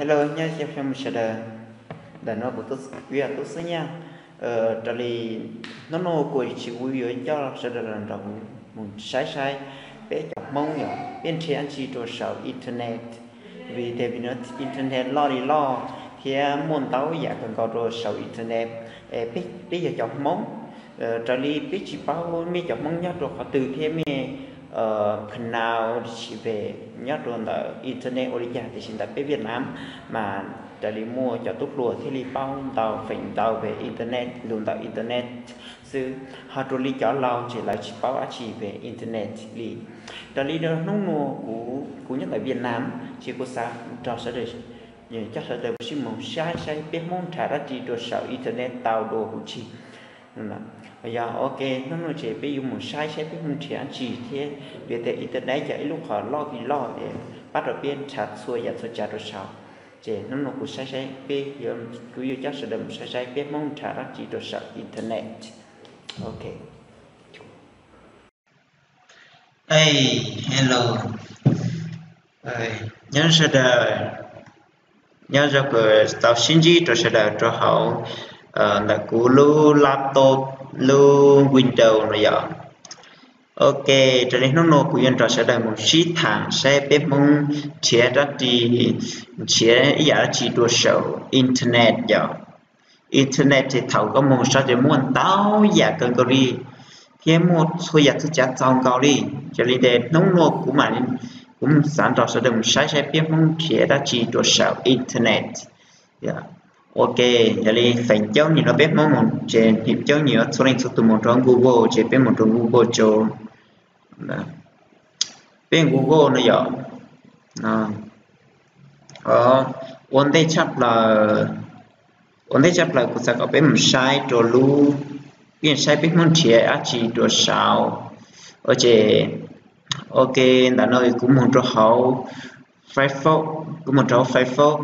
Hello, nyob zoo sawv daws. Ntawm no kuv yog Tub Xwb Nyaj. Raws li hnub no kuv tsis, kuv yuav coj sawv daws los nrog kuv mus saib saib peb cov Hmoob yog peb nrhiav dab tsi rau saum internet. Vim tias vim no internet loj li loj thiab muaj ntau yam kawg nkaus rau saum internet. Peb yog cov Hmoob, raws li peb tsis paub mej cov Hmoob nyob rau qhov twg thiab mej canal ua li cas nyob rau ntawm internet ua li cas, tiam sis ntawm peb Viaj Nam mas raws li muaj cov tub hluas thiaj li paub ntau feem ntau ve internet, lus ntawm internet xwb. Ho raws li cov laus ces lawv tsis paub dab tsi ve internet li. Raws li hnub no kuv, kuv nyob ntawm Viaj Nam ces kuv xav nrog sawv daws, coj sawv daws sib mus saib saib peb Hmoob nrhiav dab tsi rau saum internet tau dua huv tsi. Yog, ok, hnub no ces peb yuav mus saib saib peb Hmoob nrhiav dab tsi thiab vim tias internet yog ib lub qhov loj li loj es pab rau peb nrhiav txhua yam txhua tsav rau saum. Ces hnub no kuv saib saib peb, kuv yuav coj sawv daws mus saib saib peb Hmoob nrhiav dab tsi rau saum internet. Ok. Hey, hello. Nyob sawv daws, nyob zoo, kuv tau sib ntsib rau sawv daws rau hauv ntawm kuv lub laptop, lub Windows no yom. Ok, raws li hnub no kuv yuav nrog sawv daws mus sib tham saib peb Hmoob nrhiav dab tsi, nrhiav ib yam dab tsi rau saum internet yom. Internet ces thaum koj mus saib ces muaj ntau yam kawg nkaus li thiab muaj txhua yam txhua tsav txaus nkaus li. Yog li ntawd hnub no kuv mam, kuv xav nrog sawv daws mus saib saib peb Hmoob nrhiav dab tsi rau saum internet. Ok, yog li feem coob nim no peb Hmoob mus ces feem coob nim no txhua leej txhua tus mus rau Google ces peb mus rau Google tso. Peb Google no yom. Ua ntej tshaj plaws, ua ntej tshaj plaws kuv xav kom peb mus saib rau lub, peb saib peb Hmoob nrhiav dab tsi rau saum. Ok, ok, ntawm no kuv mus rau hauv Firefox, kuv mus rau hauv Firefox,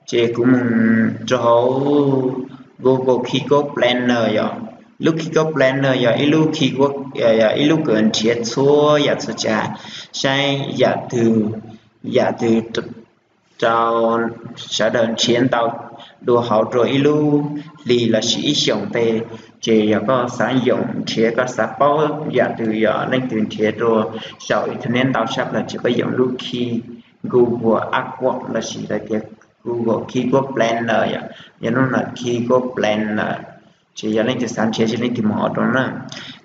ces kuv mus rau hauv Google Keyword Planner yom. Lub Keyword Planner yog ib lub keyword, yog ib lub kws nrhiav txhua yam txhua tsav, saib yam twg, yam twg rau sawv daws nrhiav ntau dua hauv rau ib lub hlis lossis ib xyoos tej, ces yog koj xav yoom nrhiav, koj xav paub yam twg yog leej twg nrhiav rau saum internet ntau tshaj plaws ces koj yoom lub key Google AdWords lossis lawv tias Google Keyword Planner yom. Yog lub no Keyword Planner ces yog leej twg xav nrhiav ces leej twg mus hauv rau na.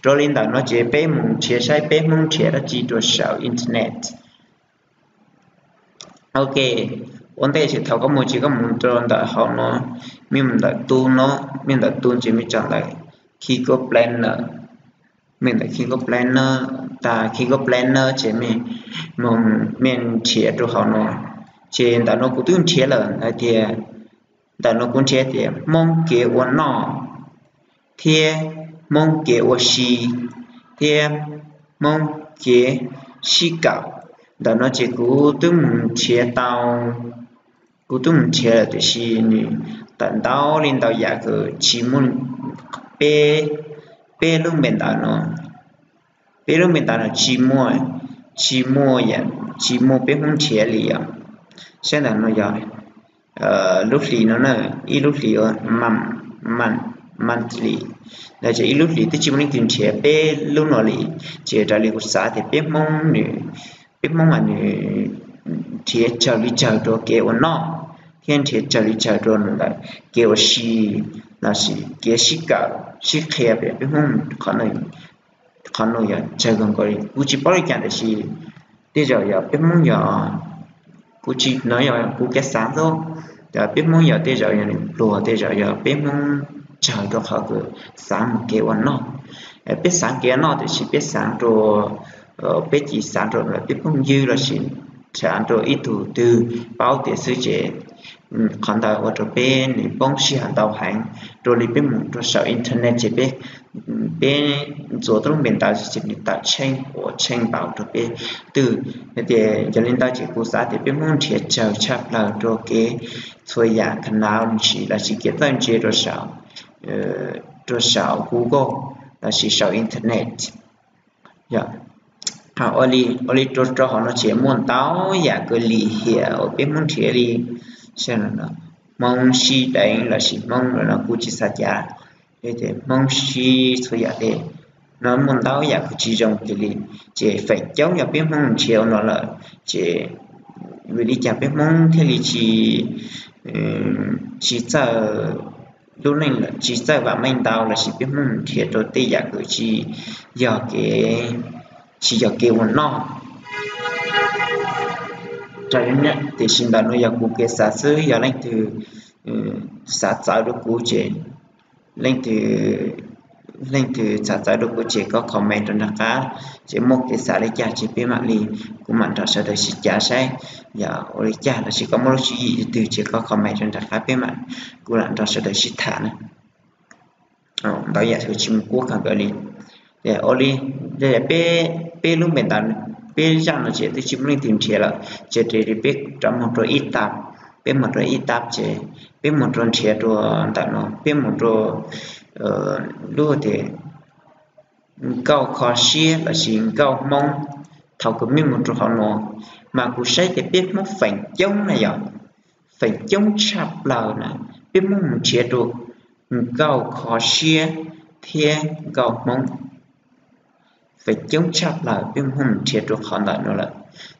Raws li ntawm no ces peb mus nrhiav saib peb Hmoob nrhiav dab tsi rau saum internet. Ok, ua ntej ces thaum koj mus ces koj mus rau ntawm hauv no, mej mus ntawm tools no, mej ntawm tools ces mej tsom ntawm Keyword Planner, mej ntawm Keyword Planner, tas Keyword Planner ces mej, mej nrhiav rau hauv no. Ces ntawm no kuv twb nrhiav lawm hais tias, ntawm no kuv nrhiav tias Hmoob kev ua noj thiab Hmoob kev ua si thiab Hmoob kev sib kawm. Ntawm no ces kuv twb mus nrhiav tau, kuv twb mus nrhiav lawm tiam sis nws tawm ntau li ntau yam kws tsis muaj, peb, peb lub npe ntawv no, peb lub npe ntawv no tsis muaj, tsis muaj, tsis muaj peb Hmoob nrhiav li yom. Saib ntawm no yog lub hlis no na, ib lub hlis ua month, month, monthly, no ces ib lub hlis twb tsis muaj leej twg nrhiav peb lub no li. Ces raws li kuv xav tias peb Hmoob nws, peb Hmoob mas nws nrhiav tsawg li tsawg rau kev ua noj thiab nrhiav tsawg li tsawg rau ntawm kev ua si lossis kev sib kawm sib qhia pem peb Hmoob qhov no yog tsawg kawg nkaus li. Kuv tsis paub li cas tiam sis tej zaum yog peb Hmoob yog, kuv tsis, no yog kuv kev xav xwb, peb Hmoob yog tej zaum yog nws pluag, tej zaum yog peb Hmoob tsawg rau qhov kws xav mus kev ua noj. Peb xav kev ua noj tiam sis peb xav rau, peb tsis xav rau peb phooj ywg lossis xav rau ib tug twg paub tias xwb ces qhov ntawd ua rau peb nws poob sij hawm ntau heev. Raws li peb mus rau saum internet ces peb, peb ntxuav lub npe ntawv ces nws tawm tsheej ua tsheej npaum rau peb twj. Yog tias yog li ntawd ces kuv xav tias peb Hmoob nrhiav tsawg tshaj plaws rau kev, txhua yam kanav ntsis lossis kev txawj ntse rau saum, rau saum Google lossis saum internet. Yog, ua li, ua li rau rau hauv no ces muaj ntau yam kws lim hiam uas peb Hmoob nrhiav li. Hmoob sib deev lossis Hmoob no kuv tsis xav cav, Hmoob sib txhua yam tes no muaj ntau yam kuj tsis zoo kiag li. Ces feem coob yog peb Hmoob nrhiav ua no lawm ces vim li cas peb Hmoob thiaj li tsis, tsis txawj lub neej lawm, tsis txawj vam meej ntau lossis peb Hmoob nrhiav rau tej yam uas tsis yog kev, tsis yog kev ua noj. Tiam sis ntawm no yog kuv kev xav xwb, yog leej twg xav txawv rau kuv ces, leej twg, leej twg xav txawv rau kuv ces koj comment rau nram qab, ces muaj kev xav li cas ces peb mam li, kuv mam nrog sawv daws sib cav saib yog ua li cas lossis koj muaj lub tswv yim twg ces koj comment rau nram qab peb mam, kuv lam nrog sawv daws sib tham na. Ntau yam tsis mus kuab kawg nkaus li. Ua li, peb lub npe ntawd, peb zaj no ces twb tsis muaj leej twg nrhiav lawm ces raws li peb rov mus rau ib tab, peb mus rau ib tab ces peb mus rau nrhiav rau ntawm no, peb mus rau lub tias nkauj kho siab lossis nkauj Hmoob. Thaum kuv pib mus rau hauv no mas kuv saib tias peb Hmoob feem coob na yog, feem coob tshaj plaws na, peb Hmoob mus nrhiav rau nkauj kho siab thiab nkauj Hmoob. Feem coob tshaj plaws peb Hmoob mus nrhiav rau qhov ntawm no lawm.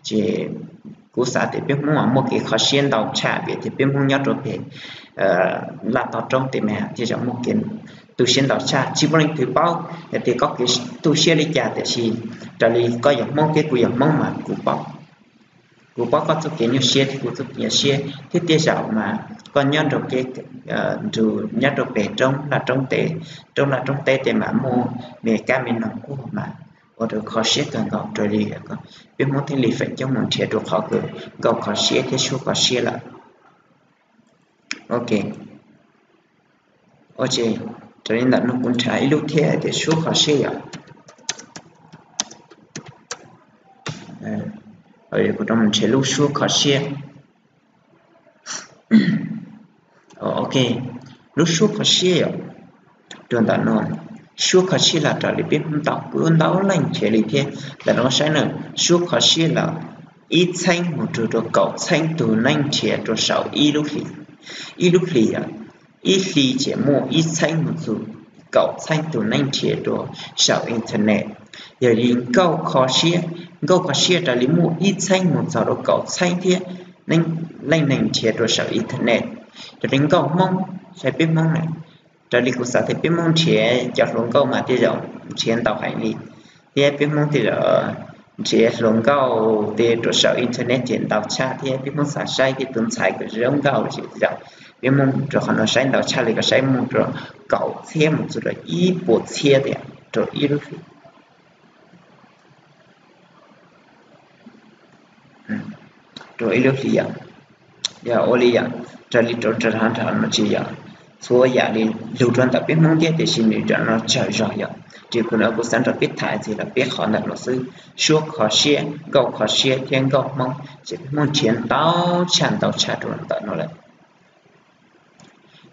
Ces kuv xav tias peb Hmoob mas muaj kev kho siab ntau tshaj vim tias peb Hmoob nyob rau pem laj toj roob tes mas thiaj li muaj kev tu siab ntau tshaj. Tsis muaj leej twg paub hais tias koj kev tu siab li cas tiam sis raws li koj yog Hmoob thiab kuv yog Hmoob mas kuv paub, kuv paub koj txoj kev nyuaj siab thiab kuv txoj kev nyuaj siab thiab tej zaum mas koj nyob rau kev, nyob rau pem roob laj roob tes, roob laj roob teb tes mas muaj me kab me noog kuj mas ua rau kho siab kawg nkaus raws li peb Hmoob thiaj li feem coob mus nrhiav rau qhov kws nkauj kho siab thiab suab kho siab lawm. Ok, raws li ntawm no kuv nrhiav ib lub thiab tias suab kho siab yom. Kuv rov mus nrhiav lub suab kho siab. Ok, lub suab kho siab yom, rau ntawm no, suab kho siab los raws li peb Hmoob ntau, kuj ntau leej nrhiav li thiab. Ntawm no saib na, suab kho siab los ib txheeb mus txug rau kaum txheeb tus neeg nrhiav rau saum ib lub hlis, ib lub hlis yom, ib hlis ces muaj ib txheeb mus txug kaum txheeb tus neeg nrhiav rau saum internet. Yog li nkauj kho siab, nkauj kho siab raws li muaj ib txheeb mus txog rau kaum txheeb thiab leej neeg nrhiav rau saum internet. Raws li nkauj Hmoob, saib peb Hmoob na, raws li kuv xav tias peb Hmoob nrhiav cov hluas nkauj mas tej zaum nrhiav ntau heev li, thiab peb Hmoob tej zaum nrhiav hluas nkauj tej rau saum internet ces ntau tshaj thiab peb Hmoob xav saib tej tus ntxhais kom zoo nkauj ces tej zaum peb Hmoob rau qhov no saib ntau tshaj li kom saib mus rau kaum txhiab mus txug rau ib puas txhiab tias rau ib lub hlis, rau ib lub hlis yom. Yog ua li yom, raws li rau nram no tsis yog txhua yam li lug rau ntawm peb Hmoob thiab tiam sis nws nram no tsawg zog yom. Ces kuv no kuv xav nrog peb tham txog los peb qhov ntawm no xwb, suab kho siab, nkauj kho siab thiab nkauj Hmoob ces peb Hmoob nrhiav ntau tshaj ntau tshaj rau ntawm no lawm.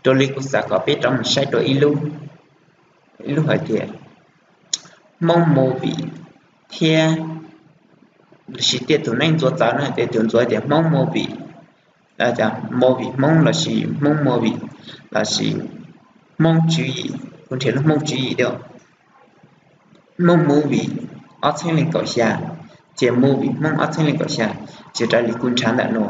Raws li kuv xav kom peb rov mus saib rau ib lub, ib lub hais tias Hmoob movie thiab lossis tej tus neeg ntxuav txawv no tej tus ntxuav tias Hmoob movie, movie Hmoob lossis Hmoob movie lossis Hmoob tswv yim, kuv nrhiav lub Hmoob tswv yim thiab Hmoob movie ob txhiab leej kaum xya, ces movie Hmoob ob txhiab leej kaum xya, ces raws li kuv nrhiav ntawm no,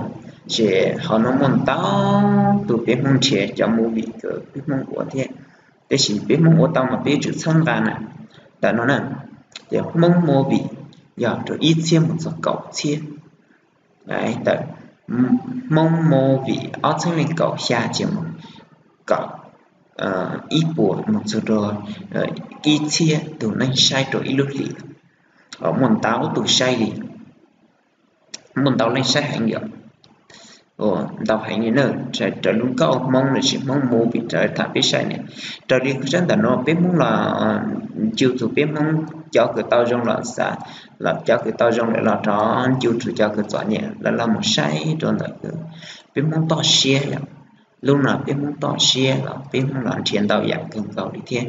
ces hauv no muaj ntau tus peb Hmoob nrhiav cov movie uas peb Hmoob ua thiab, tab sis peb Hmoob ua tau mas peb yuav tsum txhawb nqa na. Ntawm no na, ces Hmoob movie yog rau ib txhiab mus txog kaum txhiab, ntawm Hmoob movie ob txhiab leej kaum xya ces mus kaum, ib puas mus txog rau ib txhiab tus neeg saib rau ib lub hlis, muaj ntau tus saib li, muaj ntau leej saib heev yom. Ntau heev li na, raws lub nkauj Hmoob lossis Hmoob movie raws tham peb saib ne, raws li kuv saib ntawm no peb Hmoob los YouTube peb Hmoob cov kws tau zoo los xav, los cov kws tau zoo lawm los rov YouTube cov kws txom nyem lawv los mus saib rau ntawm peb Hmoob toj siab yom. Lub no peb Hmoob toj siab los peb Hmoob los nrhiav ntau yam kawg nkaus li thiab.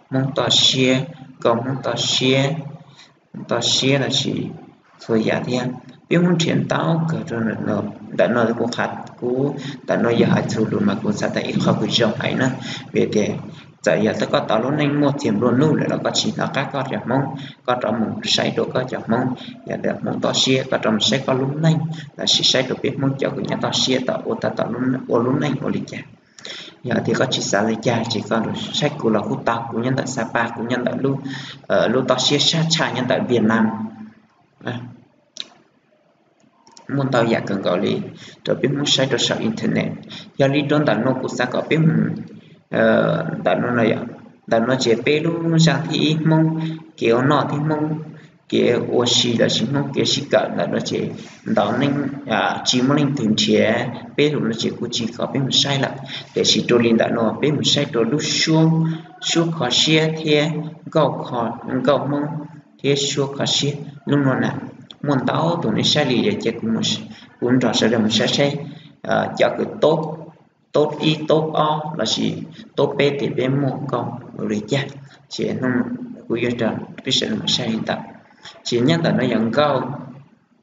Hmoob toj siab, nkauj Hmoob toj siab, toj siab lossis txhua yam thiab peb Hmoob nrhiav ntau kawg rau ntawm no kuv qha Kuv ntawm no yog hais txhua lus mas kuv xav tias ib qho kuv zoo hais na, vim tias txawm yog koj tau lub neej muaj txiag nplua nuj lawm los koj tsis hnov qab koj cov Hmoob, koj rov mus saib rau koj cov Hmoob, yog tias Hmoob toj siab koj rov mus saib koj lub neej los sis saib rau peb Hmoob cov uas nyob toj siab tau ua tau ua lub neej ua li cas. Yog tias koj tsis xav li cas ces koj saib kuv los kuj tau, kuv nyob ntawm Sapa, kuv nyob ntawm lub toj siab sab tshaj nyob ntawm Vietnam. Muaj ntau yam kawg nkaus li rau peb Hmoob saib rau saum internet. Yog li rau ntawm no kuv xav kom peb mus ntawm no no yom, ntawm no ces peb lub zaj thib ib Hmoob, kev ua noj thiab Hmoob, kev ua si los sis Hmoob kev sib kawm ntawm no ces ntau neej tsis muaj leej twg nrhiav peb lus no ces kuv tsis kom peb mus saib lawm. Tiam sis rau li ntawm no peb mus saib rau lub suab, suab kho siab thiab nkauj, nkauj Hmoob thiab suab kho siab lub no na. Muaj ntau tus nej saib li lawm ces kuv nrog sawv daws mus saib saib cov kws top, top ib top ob los sis top peb tias peb muaj nkauj ua li cas. Ces hnub no kuv yuav nrog peb sawv daws mus saib li ntawd. Ces nyob ntawm no yog nkauj,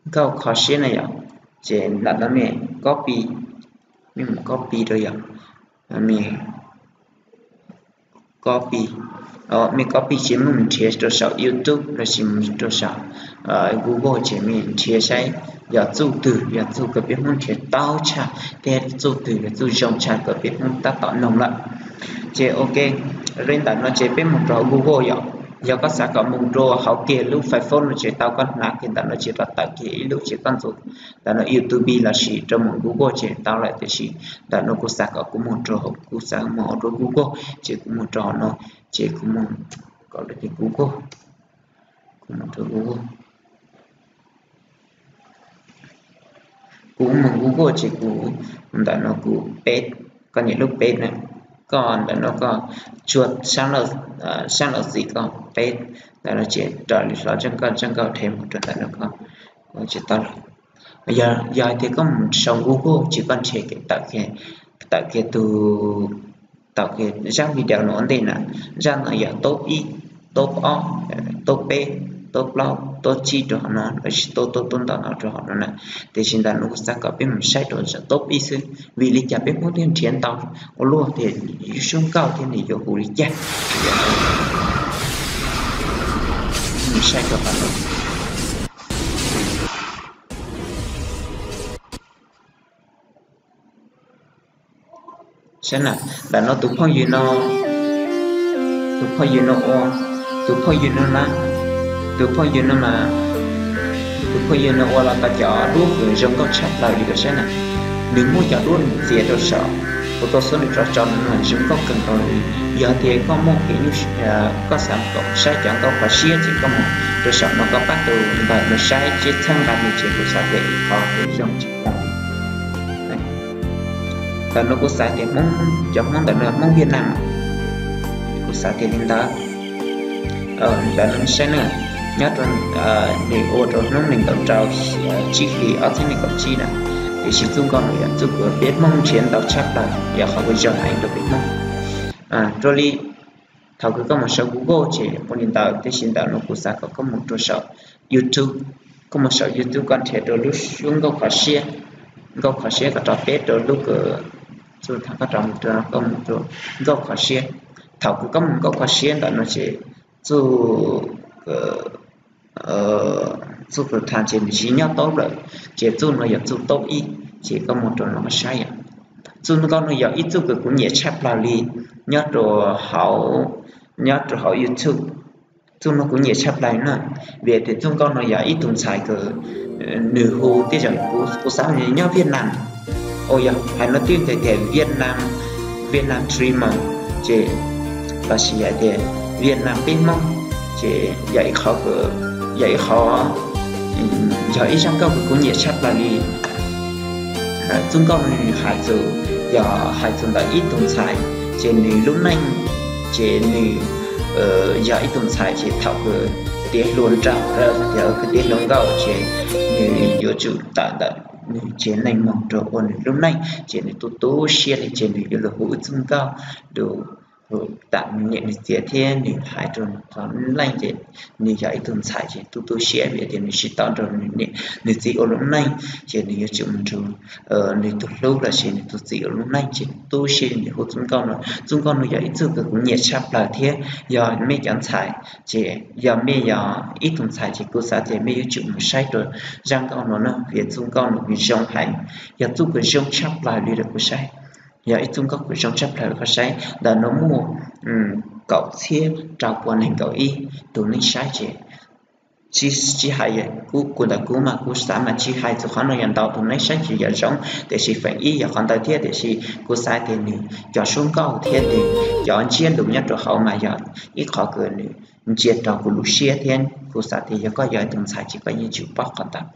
nkauj kho siab na yom. Ces ntawm no mej copy, mej mus copy rau yom, mej copy, mej copy ces mej mus nrhiav rau saum YouTube los sis mus rau saum Google ces mej nrhiav saib yog txuj twg yog txuj kws peb Hmoob nrhiav tau tshaj thiab txuj twg yog txuj zoo tshaj kws peb Hmoob tab tom noog lawm. Ces ok, li ntawm no ces peb mus rau hauv Google yom. Yog koj xav kom mus rau hauv kiag lub Facebook no ces tau, koj hnav kiag ntawm no ces rov tawm kiag ib lub ces koj ntxuav ntawm no YouTube los sis rau mus Google ces tau lawm. Tiam sis ntawm no kuv xav kom kuv mus rau, kuv xav mus rau Google ces kuv mus rau no, ces kuv mus kom lawv tias Google, kuv mus rau Google. Kuv mus Google ces kuv ntawm no kuv peb, koj nias lub peb na, koj ntawm no koj tsuag sab laug txim koj peb ntawm no ces raws li hlob Tsheej Nkauj, Tsheej Nkauj Thev mus rau ntawm no koj tsis tau lawm. Yog hais tias koj mus sau Google ces koj nrhiav tawm kiag tus, tawm kiag zaj video no ua ntej na, zaj no yog top ib, top ob, top peb, top plaub, top tsib rau hauv no, lossis top top top ntau ntau rau hauv no na. Tiam sis ntawm no kuv xav kom peb mus saib rau top ib xwb, vim li cas peb Hmoob thiaj nrhiav ntau ua luaj tiag, yus suab nkauj thiab nws yuav hu li cas. Mus saib rau qhov no. Saib na, ntawm no tus phooj ywg no, tus phooj ywg no ua, tus phooj ywg no na, tus phooj ywg no mas, tus phooj ywg no ua los tau cov duab kws zoo nkauj tshaj plaws li koj saib na. Nws muaj cov duab nws txiav rau saum, kuv tau xub nws rov tso no zoo nkauj kawg nkaus li. Yog tias koj muaj kev nyuaj, koj xav kom saib cov nkauj kho siab ces koj mus rau saum no koj pab tus npawg no saib tseb txheeb nqa mus ces kuv xav tias ib qho zoo tshaj plaws li. Ntawm no kuv xav tias Hmoob, cov Hmoob ntawm no Hmoob Viaj Nam, kuv xav tias li ntawd. Ntawm no saib na, nyob rau, nws ua rau hnub nees nkaum rau tsib hlis ob txhiab nees nkaum tsib na, tiam sis txuj nkauj no yog txuj kws peb Hmoob nrhiav ntau tshaj plaws, yog qhov kws zoo heev rau peb Hmoob. Rau li thaum kws koj mus sau Google ces ua li ntawd, tiam sis ntawm no kuv xav kom koj mus rau saum YouTube, koj mus saum YouTube koj nrhiav rau lub suab nkauj kho siab, nkauj kho siab koj rov peb rau lub kws, txuj thaum koj rov mus rau, koj mus rau nkauj kho siab. Thaum kws koj mus nkauj kho siab ntawm no ces txuj, txuj kws tham ces nws tsis nyob top lawm, ces txuj no yog txuj top ib, ces koj mus rau no koj saib yom. Txuj nkauj no yog ib txuj kws kuv nyiam tshaj plaws li nyob rau hauv, nyob rau hauv YouTube. Txuj no kuv nyiam tshaj plaws na, vim tias txuj nkauj no yog ib tug ntxhais kws nws hu, tej zaum kuv xav nws nyob Viaj Nam, o yog hais no twb nteg tias Viaj Nam, Viaj Nam streamer, ces los sis hais tias Viaj Nam peb Hmoob, ces yog ib qho, yog ib qho, yog ib zaj nkauj kws kuv nyiam tshaj plaws li. Txuj nkauj no nws hais txog, yog hais txog ntawm ib tug ntxhais, ces nws lub neej, ces nws yog ib tug ntxhais ces thaum kws tiav hluas nraug, tiav hluas nkauj ces nws yuav tsum tawm ntawm nws tsev neeg mus rau ua nws lub neej, ces nws tu tu siab li ces nws yuav los hu ib txuj nkauj rau tam nws niam nws txiv thiab nws hais rau nws qhov lub neej ces nws yog ib tug ntxhais ces tu tu siab vim tias nws sib tau nrog nws niam nws txiv ua lub neej ces nws yuav tsum mus nrog nws tus hlub los sis nws tus txiv ua lub neej ces tu siab li nws hu txuj nkauj no. Txuj nkauj no yog ib txuj kws kuv nyiam tshaj plaws thiab yog mej cov ntxhais ces yog mej yog ib tug ntxhais ces kuv xav tias mej yuav tsum mus saib rau zaj nkauj no na vim txuj nkauj no nws zoo heev, yog txuj kws zoo tshaj plaws li lawm kuv saib. Yog ib txuj nkauj kws zoo tshaj plaws koj saib ntawm no muaj kaum txhiab rau pua nees nkaum ib tus neeg saib ces tsis hais kuv ntawm kuv mas kuv xav mas tsis hais txog qhov no yog ntau tus neeg saib ces yog zoo tiam sis feem ib yog qhov ntawd thiab tiam sis kuv xav tias nws cov suab nkauj thiab nws cov ntsiab lus nyob rau hauv mas yog ib qhov kws nws ntsia rau kuv lub siab thiab kuv xav tias yog koj yog ib tug ntxhais ces koj yeej tsum paub qhov ntawd.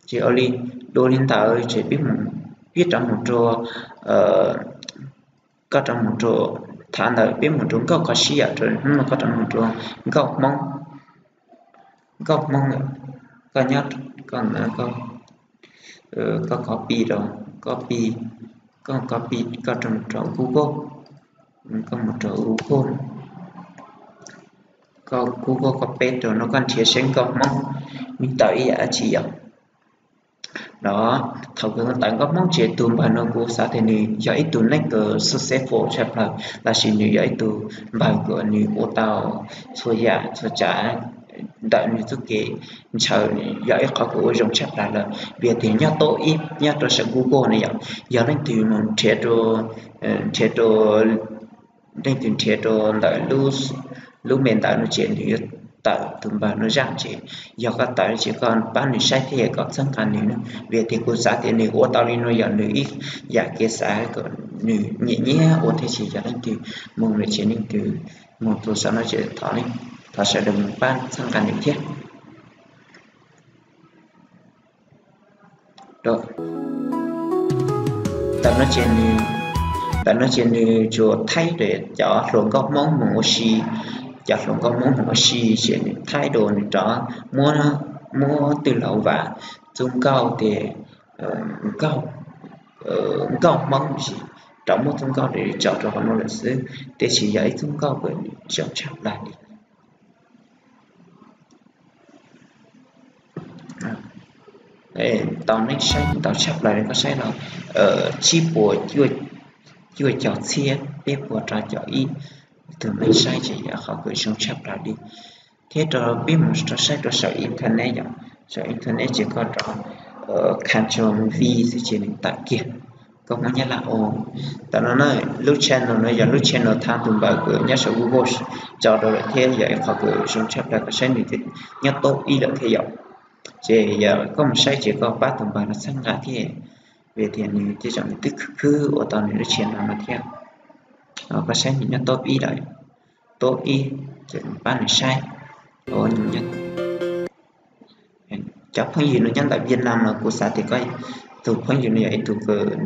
Ces ua li, dua li ntawd ces peb mus, peb rov mus rau, koj rov mus rau, thaum ntawd peb mus rau nkauj kho siab yom, rau hnub no koj rov mus rau nkauj Hmoob, nkauj Hmoob, koj nyob, koj, koj copy rau, copy, koj copy koj rau mus rau Google, koj mus rau Google, koj Google koj peb rau no koj nrhiav saib nkauj Hmoob nws tawm ib yam dab tsi yom. No, thaum kws tawm nkauj Hmoob ces tus npawg no kuv xav tias nws yog ib tug neeg kws successful tshaj plaws lossis nws yog ib tug npawg kws nws ua tau txhua yam txhua tsav ntawm nws txoj kev ntshaw, yog ib qhov kws ua zoo tshaj plaws lawm vim tias nyob top ib nyob rau saum Google no yom. Yog leej twg mus nrhiav rau, nrhiav rau, leej twg nrhiav rau ntawm lub me ntawv no ces nws yuav tawm tus npawg no zaj ces yog koj tawm ces koj pab nws saib thiab koj txhawb nqa nws na vim tias kuv xav tias nws ua tau li no yog nws ib yam kev xav kom nws nyiam nyiam ua thiab ces yog leej twg mus no ces leej twg mus tus saum no ces thov sawv daws mus pab txhawb nqa nws thiab. Ntawm no ces nws, ntawm no ces nws tsuas thaij cov hluas nkauj Hmoob mus ua si, cov hluas nkauj Hmoob mus ua si ces nws thaij dua nws rov muab, muab twj laug Vam txuj nkauj tias nkauj, nkauj Hmoob ces rov muab txuj nkauj tso rau hauv no lawm xwb tiam sis yog ib txuj nkauj kws zoo tshaj plaws li. Tau neeg saib ntau tshaj plaws li koj saib no, tsib puas cuaj caum txhiab peb puas rau caum ib tus neeg saib ces yog qhov kws zoo tshaj plaws li. Thiab rau peb mus rau saib rau saum internet yom, saum internet ces koj rau Control V xwb ces nws tawm kiag nkauj Hmoob Nyab Laj ua. Tam no na, lub channel no yog lub channel thaij tus npawg kws nyob saum Google tso rau lawm thiab yog ib qhov kws zoo tshaj plaws koj saib nws nyob top ib lawm thiab yom. Ces yog koj mus saib ces koj pab tus npawg no txhawb nqa thiab vim tias nws tej zaum nws twb khwv khwb ua tau nws lub channel no thiab. Koj saib nws nyob top ib lawm, top ib ces pab nws saib. Cov phooj ywg no nyob ntawm Vietnam no kuv xav tias koj, tus phooj ywg no yog ib tug kws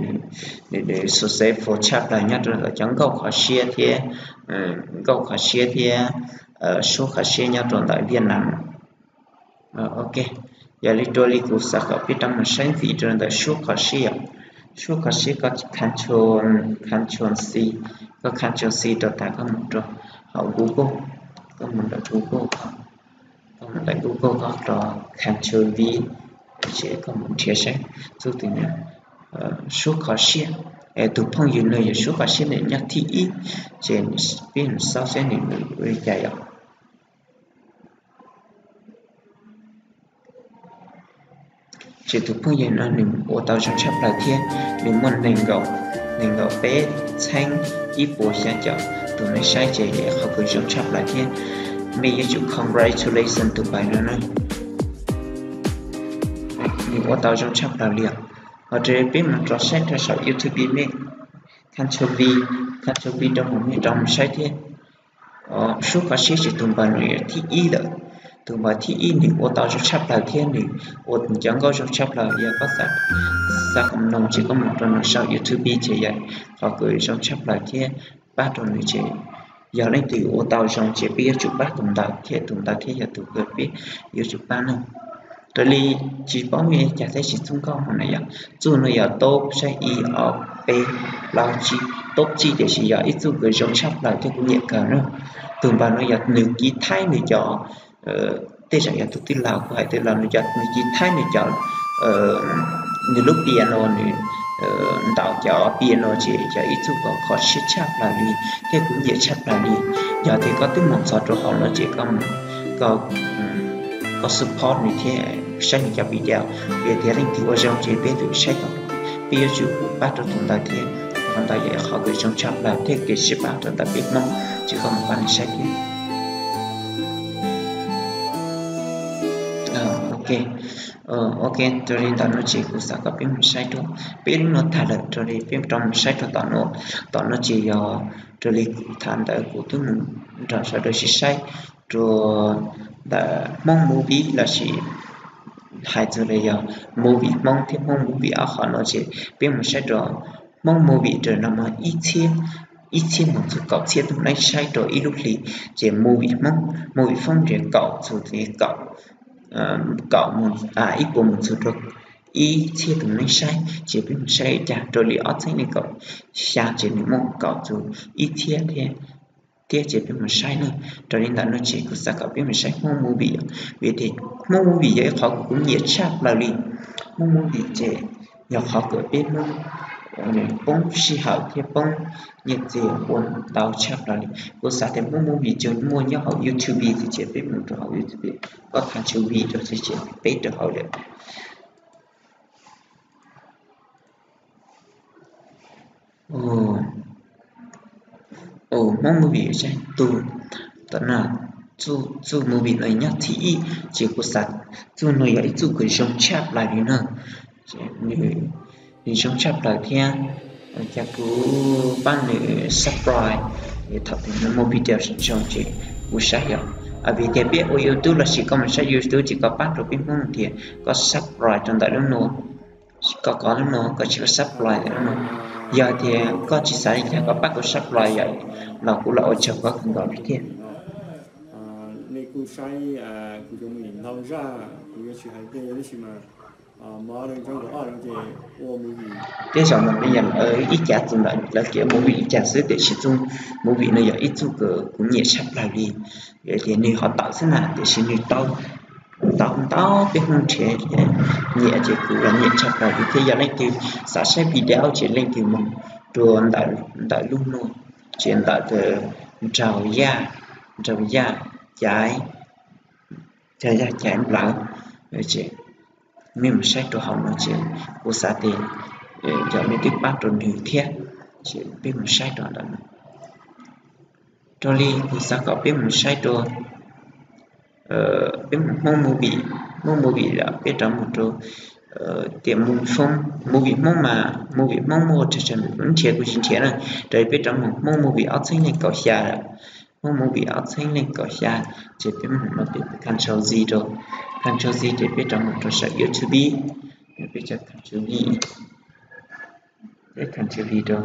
nws successful tshaj plaws nyob rau ntawm cov nkauj kho siab thiab, nkauj kho siab thiab suab kho siab nyob rau ntawm Vietnam. Ok, yog li dua li kuv xav kom peb rov mus saib ntxiv rau ntawm suab kho siab yom. Suab kho siab koj Control, Control C, koj Control C rau tas koj mus rau hauv Google, koj mus ntawm Google, koj mus ntawm Google koj rau Control V, ces koj mus nrhiav saib txuj twg na, suab kho siab. Tus phooj ywg no yog suab kho siab nws nyob thib ib, ces peb mus xauj saib nws ua li cas yom. Ces tus phooj ywg no nws ua tau zoo tshaj plaws thiab nws muaj nees nkaum, nees nkaum peb txheeb ib puas xya caum tus neeg saib ces yog qhov kws zoo tshaj plaws thiab. Mej yuav tsum congratulation tus npawg no na. Nws ua tau zoo tshaj plaws li os. Ho peb mus rov saib rau saum YouTube mej, Control V, Control V rau mus mej rov mus saib thiab. Suab kho siab ces tus npawg no yog thib ib lawm. Tus npawg thib ib nws ua tau zoo tshaj plaws thiab nws ua cov nkauj zoo tshaj plaws. Yog koj xav, xav kom mloog ces koj mus rau nws saum YouTube ces yog qhov kws zoo tshaj plaws thiab pab rau nws ces yog leej twg ua tau zoo ces peb yuav tsum pab tus ntawd thiab, tus ntawd thiab yog tus kws peb yuav tsum pab ne. Raws li tsis paub mej cas thiab tsis txuj nkauj no na yom, txuj no yog top saib ib ob peb plaub tsib, top tsib tiam sis yog ib txuj kws zoo tshaj plaws thiab kuv nyiam kawg na. Tus npawg no yog nws kiv thaib nws cov, tej zaum yog tus twj laug kuv hais twj laug, nws cov, nws kiv thaib nws cov, nws lub piano, nws ntaus cov piano ces yog ib txuj kws kho siab tshaj plaws li thiab kuv nyiam tshaj plaws li. Yog tias koj twb mus txog rau hauv no ces koj, koj support nws thiab saib nws cov video, vim tias leej twg ua zoo ces peb tus saib tau, peb yuav tsum pab rau tus ntawd thiab. Qhov ntawd yog qhov kws zoo tshaj plaws thiab kev sib pab rau ntawm peb Hmoob, ces koj mus pab nws saib thiab. Ok, ok, raws li ntawm no ces kuv xav kom peb mus saib rau, peb lub no tag lawm, raws li peb rov mus saib rau tom no. Tom no ces yog raws li kuv tham ntawd kuv twb mus nrog sawv daws sib saib rau ntawm Hmoob Movie lossis hais txog li yog movie Hmoob thiab Hmoob Movie ob qhov no ces peb mus saib rau Hmoob Movie raws no mas ib txhiab, ib txhiab mus txug kaum txhiab tus neeg saib rau ib lub hli, ces movie Hmoob, movie Hmoob nrhiav kaum txug kaum, kaum mus, ib puas mus txug rau ib txhiab tus neeg saib, ces peb mus saib cas raws li ob txhiab nees nkaum xya ces nws muaj kaum txug ib txhiab thiab, thiab ces peb mus saib na. Raws li ntawm no ces kuv xav kom peb mus saib Hmoob Movie, vim tias Hmoob Movie yog ib qhov kuv nyiam tshaj plaws li. Hmoob Movie ces yog qhov kws peb Hmoob poob sij hawm thiab poob nyiaj txiag ua ntau tshaj plaws li. Kuv xav tias Hmoob Movie tsuas muaj nyob hauv YouTube, ces peb mus rau hauv YouTube, koj thav tshuv vi rau ces peb rau hauv lawm. Hmoob Movie, txuj movie no nyob thib ib, ces kuv xav txuj no yog ib txuj kws zoo tshaj plaws li na. Nws zoo tshaj plaws thiab cas kuv pab nws subscribe, thaum twg nws muaj video zoo ces kuv saib yom. Vim tias peb ua YouTube lossis koj mus saib YouTube ces koj pab rau peb Hmoob tias koj subscribe rau ntawm lub no, koj kov lub no, koj tsis subscribe ntawm lub no. Yog tias koj tsis xav li cas koj pab kuv subscribe yom, los kuv los ua tsaug koj kawg nkaus li thiab. Nej kuj saib kuv cov movie ntau zaj, kuv yuav tsis hais tej tab sis mas tej zaum no yog lawv ib cav txuj ntawm lawv kev movie ib cav xwb, tiam sis txuj movie no yog ib txuj kws kuv nyiam tshaj plaws li. Vim tias nws ho tawm xwb na, tiam sis nws tau ntau peb Hmoob nrhiav nyiam, ces kuv los nyiam tshaj plaws li thiab. Yog leej twg xav saib video ces leej twg mus rau ntawm lub no, ces ntawm nraug yaj, nraug yaj caiv, nraug yaj caiv nplawv, mej mus saib rau hauv no ces kuv xav tias yog mej twb pab rau nws thiab, ces peb mus saib rau ntawm no. Raws li kuv xav kom peb mus saib rau, peb mus Hmoob Movie, Hmoob Movie lawm peb rov mus rau tias movie Hmoob, movie Hmoob mas movie Hmoob muaj tsawg tsawg nrhiav kuv tsis nrhiav na. Raws li peb rov mus Hmoob Movie ob txhiab leej kaum xya, Hmoob Movie ob txhiab leej kaum xya, ces peb mus no peb Ctrl Z rau, Ctrl Z ces peb rov mus rau saum YouTube, peb Ctrl V, peb Ctrl V rau.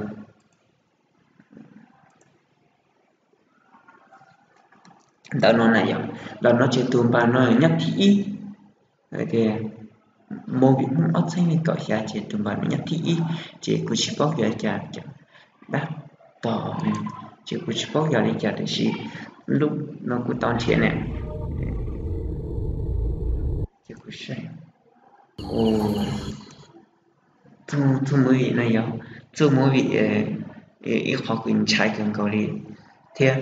Ntawm no na yom, ntawm no ces tus npawg no nyob thib ib, tias movie Hmoob ob txhiab leej kaum xya ces tus npawg no nyob thib ib, ces kuv tsis paub yog li cas, dab tog, ces kuv tsis paub yog li cas tiam sis lub no kuv tau nrhiav na, ces kuv saib, txuj movie no yog txuj movie ib qhov kuv ntshai kawg nkaus li thiab.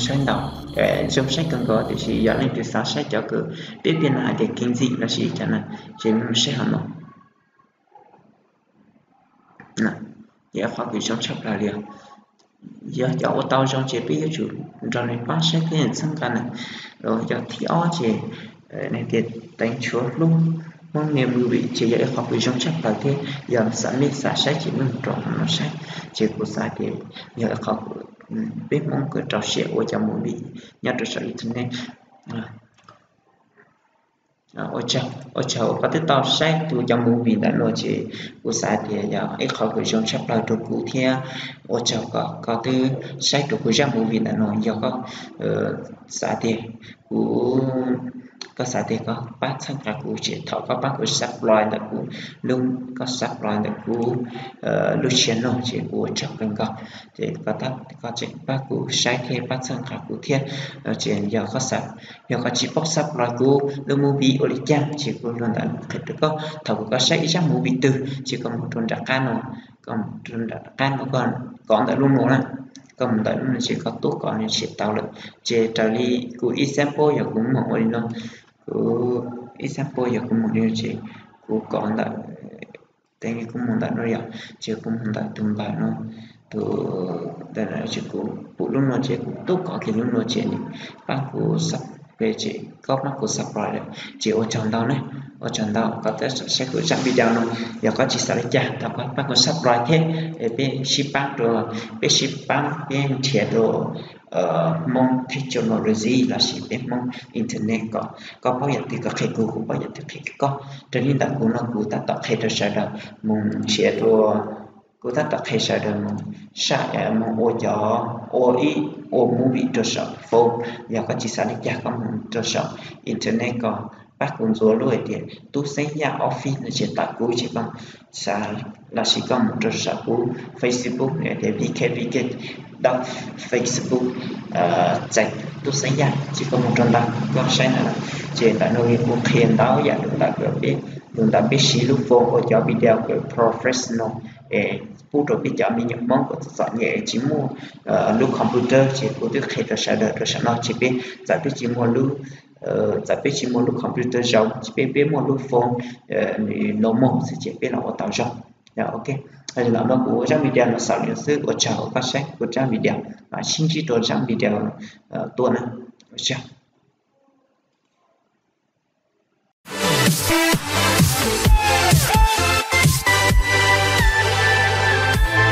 Saib ntau, zoo saib kawg nkaus tiam sis yog leej twg xav saib cov kws peb piaj na hais tias kev ntxim lossis cas na, ces mus saib hauv no. Yog qhov kws zoo tshaj plaws li os. Yog cov ua tau zoo ces peb yuav tsum nrog nws pab saib thiab txhawb nqa nws. Cov thib ob ces nws tias teev tshuav hlub Hmoob me movie ces yog ib qhov kws zoo tshaj plaws thiab yog xav mej xav saib ces mej mus rau hauv no saib. Ces kuv xav tias yog ib qhov peb Hmoob kws rau siab ua cov movie nyob rau saum internet. Ua tsaug uas koj twb tau saib kuv cov movie ntawm no ces kuv xav tias yog ib qhov kws zoo tshaj plaws rau kuv thiab ua tsaug kom koj twb saib rau kuv zaj movie ntawm no. Yog koj xav tias kuv koj xav tias koj pab txhawb nqa kuv ces thov koj pab kuv subscribe ntawm kuv lub, koj subscribe ntawm kuv lub channel ces kuv ua tsaug kawg nkaus. Ces koj tseem pab kuv saib thiab pab txhawb nqa kuv thiab. Ces yog koj xav, yog koj tsis paub subscribe kuv lub movie ua li cas ces kuv lug ntawm qhia rau koj, thaum koj saib ib zaj movie twg ces koj mus rau nram qab no, koj mus rau nram qab no, koj kov ntawm lub no na, koj mus ntawm lub no ces koj tub kov no ces tau lawm. Ces raws li kuv example yog kuv moog ua li no, kuv example yog kuv moog li no ces kuv kov ntawm, kuv moog ntawm no yom, ces kuv moog ntawm tus npawb no, tus, ces kuv pum lub no ces kuv tub kov kiag lub no ces nws pab kuv subscribe, ces koj pab kuv subscribe lawm ces ua tsaug ntau na, ua tsaug ntau. Koj tab tom saib kuv zaj video no, yog koj tsis xav li cas thov koj pab kuv subscribe thiab, peb sib pab rau, peb sib pab peb nrhiav rau Hmoob technology lossis peb Hmoob internet kom koj paub yam twg koj qhia kuv, kuv paub yam twg qhia koj. Raws li ntawm kuv no kuv tab tom qhia rau sawv daws mus nrhiav rau, kuv tab tom qhia sawv daws mus, mus ua cov, ua ib, ua movie rau saum phone. Yog koj tsis xav li cas koj mus rau saum internet kom pab kuv ntxuav lub hais tias Tub Xeeb Yaj Office no ces tawm kuv ces koj xav, lossis koj mus rau saum kuv Facebook no tias V K V K dot Facebook, txais Tub Xeeb Yaj ces koj mus rau ntawd koj saib ntawd na. Ces ntawm no kuv qhia ntau yam lus ntawm peb, lus ntawm peb siv lub phone ua cov video professional es pub rau peb cov me nyuam Hmoob kom txom txom nyem tsis muaj lub computer ces kuv twb qhia rau sawv daws rau saum no ces peb txawm peb tsis muaj lub, txawm peb tsis muaj lub computer zoo ces peb, peb muaj lub phone normal xwb ces peb los ua tau zoo. Ok, los no kuv zaj video no xaus li no xwb, ua tsaug koj saib kuv zaj video, mam sib ntsib rau zaj video tuaj na. Ua tsaug.